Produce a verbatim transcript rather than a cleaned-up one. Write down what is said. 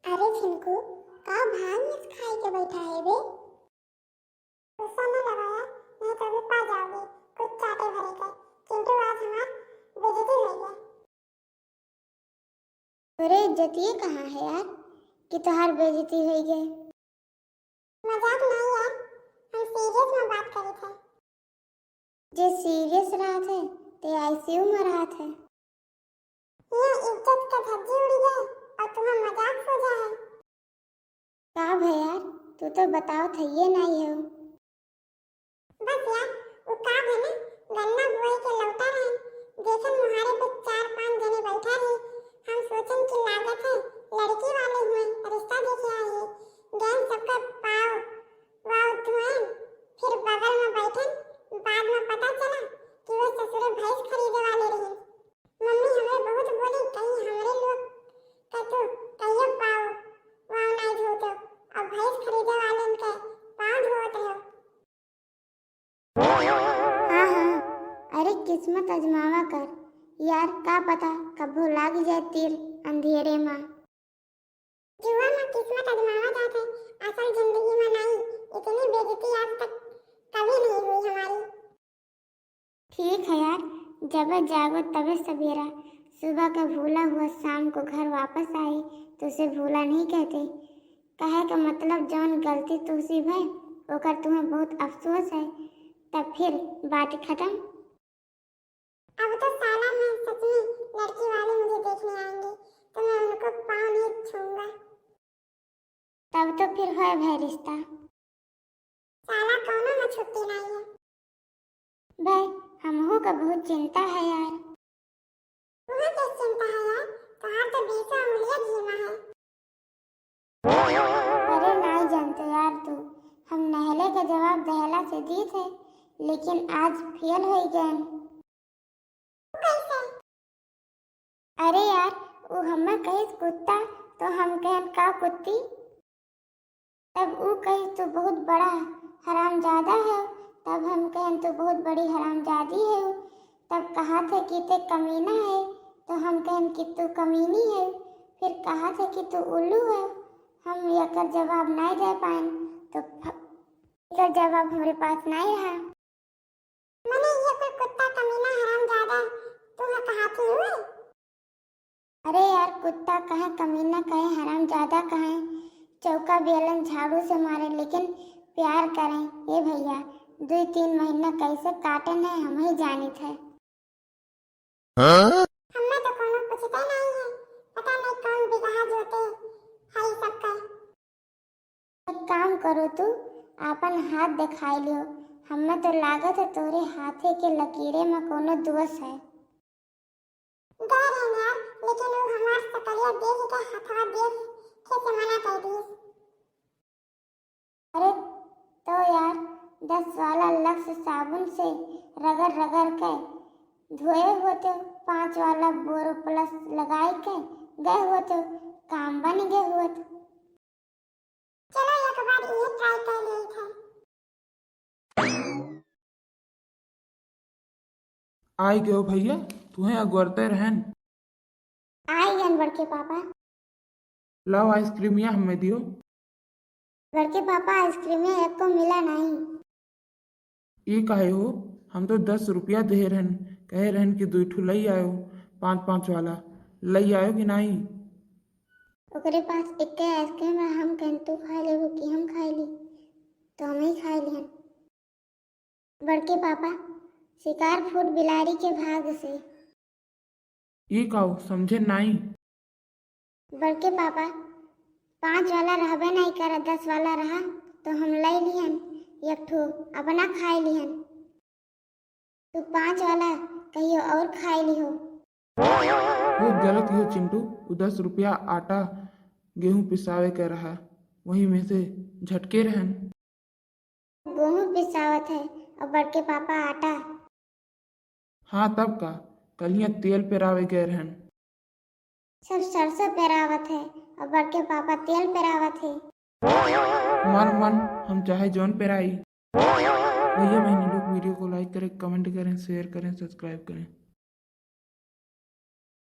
अरे झिनकू, का भाग में खाई के बैठा है बे? गुस्सा न लगाया, नहीं तो अभी पा जाओगी कुछ चाटे भरे के। चिंटू आज हमार बेइज्जती हो गया। तोरे इज्जतिये कहाँ है यार कि तोहार बेइज्जती हो गए? मजाक नहीं यार, हम सीरियस में बात करी थे। जे सीरियस रहत है, ते आईसीयू में रहत है। ये इज्जत का धज्जी उड़ गए और तुम्हें मजाक सूझा है। का भै यार, तू तो बतावत हइये नाई हो। बस यार, उ का भै ना, गन्ना बोए के लौटा रहन, देखन मुहारे पे चार पांच जने बैठा रही। हम सोचन कि लागत है लड़की वाले हुए, रिश्ता देखे आई है। गैन सबका पाव वाव धोएन, फिर बगल में बैठन। बाद में पता चला कि वो ससुरे भैंस खरीदे वाले रही। मम्मी हमरे बहुत बोली, कहीं हमरे लोग का तू कहियो पाव वाव नाई धोतो, अब भैंस खरीदे वाले के पाव धोत रहो। हाँ, हाँ, अरे किस्मत आजमावा कर यार, का पता कब्बो लाग जाए तीर अंधेरे मा। जुआ मा किस्मत आजमावा जात है, असल जिंदगी मा नाई। इतनी बेइज्जती आज तक कभी नहीं हुई हमारी। ठीक है यार, जब जागो तबे सवेरा, सुबह का भूला हुआ शाम को घर वापस आई तो उसे भूला नहीं कहते। कहे का मतलब जौन गलती तुहसे भय ओकर तुम्हें बहुत अफसोस है, तब फिर बात खत्म। अब तो साला मैं सच में लड़की वाले मुझे देखने आएंगे तो मैं उनको पाँव नहीं छूऊंगा। तब तो फिर होए भय रिश्ता। साला कौनो में छुट्टी नहीं है। भाई, हमहू का बहुत चिंता है यार। तुम्हें क्या चिंता है यार? तोहार तो बीसों उंगलियां घी में है। अरे नाई जानते यार तू, हम नहले का जवाब दहला से दी थे, लेकिन आज फेल हो गए। कैसे? अरे यार, उ हमें कहिस कुत्ता, तो हम कहन का कुत्ती? तब उ कहिस तू बहुत बड़ा हरामजादा है, तब हम कहन तू बहुत बड़ी हरामजादी है। तब कहा थे कि ते कमीना है, तो हम कहन कि तू कमीनी है। फिर कहा थे कि तू उल्लू है, हम एकर जवाब नहीं दे पाएन, तो फ-, एकर जवाब हमरे पास नहीं रहा। मने ये कुल कुत्ता कमीना हरामजादा तू है कहाती हुए? अरे यार, कुत्ता कहे, कमीना कहे, हरामजादा कहे, चौका बेलन झाड़ू से मारे, लेकिन प्यार करें। ए भैया, दुई तीन महीना कैसे काटन है, हम ही जानित है। हाँ? हमें तो कोनो पूछते नहीं है, पता नहीं कौन बिगहा जोते है ई सब का। एक काम करो तू, आपन हाथ दिखाई लियो। हमें तो लागत है तोरे हाथे के लकीरे में कोनो दोष है। गए रहे यार, लेकिन वो हमार सकलिया देख के हथवा देख के से मना कर दिस। अरे तो यार, दस वाला लक्स साबुन से रगड़ रगड़ के धोए होते, पाँच वाला बोरोप्लस लगाए के गए होते, काम बन गए होत। चलो एक बार ये ट्राई कर लेई था। आई गयो भैया, तुहें अगोरते रहन। आई गन बड़के पापा। लाओ आइसक्रीमिया हमें दियो। बड़के पापा, आइसक्रीमिया एको मिला नहीं। ई काहे हो? हम तो दस रुपया दे रहन, कहे रहन कि दुई ठो लई आयो, पाँच पाँच वाला। लई आयो कि नाई? ओकरे पास एक्के आइसक्रीम रहा, हम कहन तू खा लेबू कि हम खाई ली, तो हम ही खाई लिहन। बड़के पापा, शिकार फूट बिलारी के भाग से। ई काऊ समझे नाई? बड़के पापा, पाँच वाला रहबे नाई करा, दस वाला रहा, तो हम लई लिहन एक ठो, अपना खाए लिहन। तू पाँच वाला कहियो और खाए लिहो। बहुत गलत किहो चिंटू, उ दस रुपया आटा गेहूं पिसावे के रहा, वही में से झटके रहन। गेहूं पिसावत है और बड़के पापा आटा। हाँ तब का, कलिया तेल पेरावे गए रहन। सब सरसों पेरावत है और बड़के पापा तेल पेरावत है। मन मन हम चाहे जौन पेराई। भैया बहनी लोग वीडियो को लाइक करें, कमेंट करें, शेयर करें, सब्सक्राइब करें।